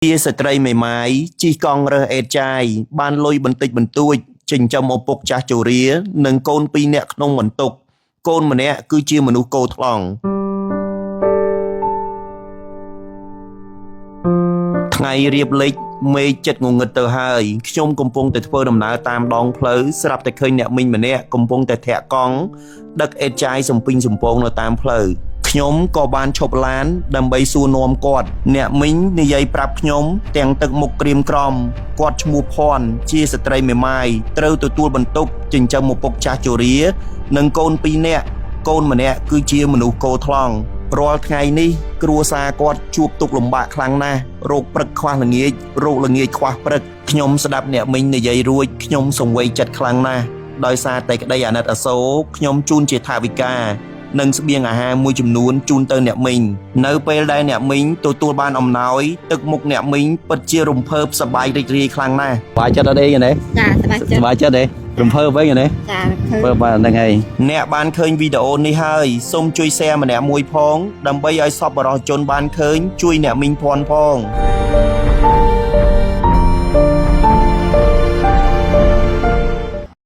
ជាស្ត្រីមេម៉ាយជិះកង់រើសអេតចាយបានលុយបន្តិចបន្តួចចិញ្ចឹមឪពុកចាស់ជរានិងកូនពីរនាក់ក្នុងបន្ទុកកូនម្នាក់គឺជាមនុស្សកោថ្លង់ថ្ងៃរៀបលិចមេឃចិត្តងងឹតទៅហើយខ្ញុំកំពុងតែធ្វើដំណើរតាមដងផ្លូវស្រាប់តែឃើញអ្នកមីងម្នាក់កំពុងតែធាក់កង់ដឹកអេតចាយសំពីងសំពងនៅតាមផ្លូវខ្ញុំក៏បានឈប់ឡានដើម្បីសួរនាំគាត់អ្នកមីងនិយាយប្រាប់ខ្ញុំទាំងទឹកមុខក្រៀមក្រំគាត់ឈ្មោះភ័ណ្ឌជាស្ត្រីមេម៉ាយត្រូវទទួលបន្ទុកចិញ្ចឹមឪពុកចាស់ជរានិងកូនពីរនាក់កូនម្នាក់គឺជាមនុស្សកោថ្លង់រាល់ថ្ងៃនេះគ្រួសារគាត់ជួបទុក្ខលំបាកខ្លាំងណាស់រោគព្រឹកខ្វះល្ងាចរោគល្ងាចខ្វះព្រឹកខ្ញុំស្ដាប់អ្នកមីងនិយាយរួចខ្ញុំសង្វេគចិត្តខ្លាំងណាស់ដោយសារតែក្តីអាណិតអាសូរខ្ញុំជូនជាថវិកានិងស្បៀងអាហារមួយចំនួនជូនទៅអ្នកមីងនៅពេលដែលអ្នកមីងទទួលបានអំណោយទឹកមុខអ្នកមីងពិតជារំភើបសប្បាយរីករាយខ្លាំងណាស់បាយចិត្តអត់អីទេ ចាសប្បាយចិត្ត សប្បាយចិត្តទេរំភើបវិញទេ ចាឃើញ បើបាទហ្នឹងហើយអ្នកបានឃើញវីដេអូនេះហើយសូមជួយ share ម្នាក់មួយផងដើម្បីឲ្យសប្បុរសជនបានឃើញជួយអ្នកមីងភ័ណ្ឌផង។